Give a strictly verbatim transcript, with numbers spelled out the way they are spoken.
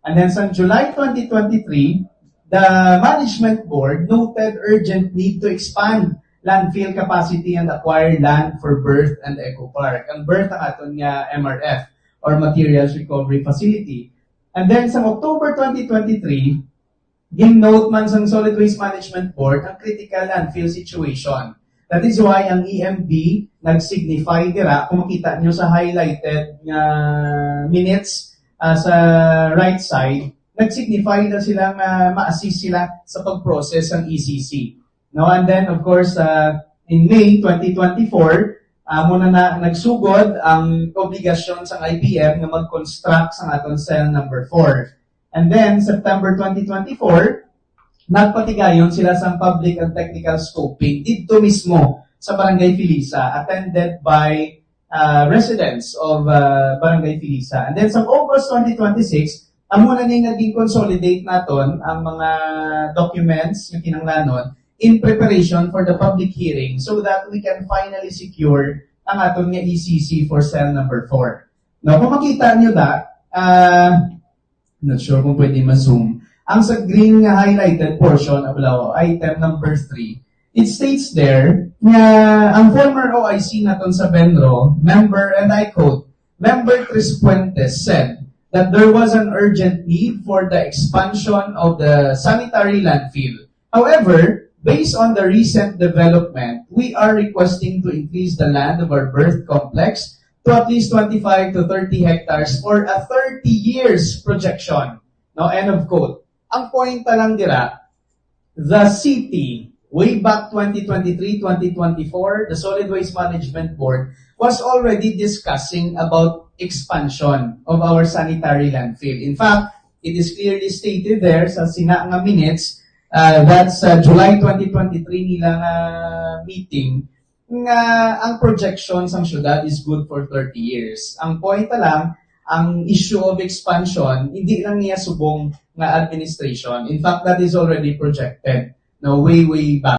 And then sa July twenty twenty-three, the management board noted urgent need to expand landfill capacity and acquire land for berth and eco park. Ang berth ang aton nga M R F or Materials Recovery Facility. And then sa October twenty twenty-three, gin-note man sang Solid Waste Management Board ang critical landfill situation. That is why ang E M B nag-signify dira, kung makita nyo sa highlighted nga minutes, ah, sa right side, nag-signify na sila nga ma-assist sila sa pag-process ng E C C. No, and then, of course, uh, in May twenty twenty-four, amo na, na nagsugod ang obligasyon sa I B M nga mag-construct sa aton cell number four. And then, September twenty twenty-four, nagpatigayon sila sa public and technical scoping dito mismo sa Barangay Felisa, attended by uh, residents of uh, Barangay Felisa. And then sa August twenty twenty-six, amo na ni nga gin-consolidate naton ang mga documents nga kinahanglanon in preparation for the public hearing so that we can finally secure ang aton nga E C C for cell number four. Now, kung makita nyo da, uh, not sure kung pwede ma-zoom. Ang sa green nga highlighted portion, ablaw, item number three, it states there nga ang former O I C naton sa Benro, member, and I quote, Member Trispuentes said that there was an urgent need for the expansion of the sanitary landfill. However, based on the recent development, we are requesting to increase the land of our berth complex to at least twenty-five to thirty hectares for a thirty years projection. No, end of quote. Ang point na lang dira, the city, way back twenty twenty-three, twenty twenty-four, the Solid Waste Management Board was already discussing about expansion of our sanitary landfill. In fact, it is clearly stated there sa sina nga minutes, uh, that sa July twenty twenty-three nila nga meeting, nga ang projection sang syudad is good for thirty years. Ang point na lang, ang issue of expansion, hindi lang niya subong nga administration. In fact, that is already projected, no, way, way back.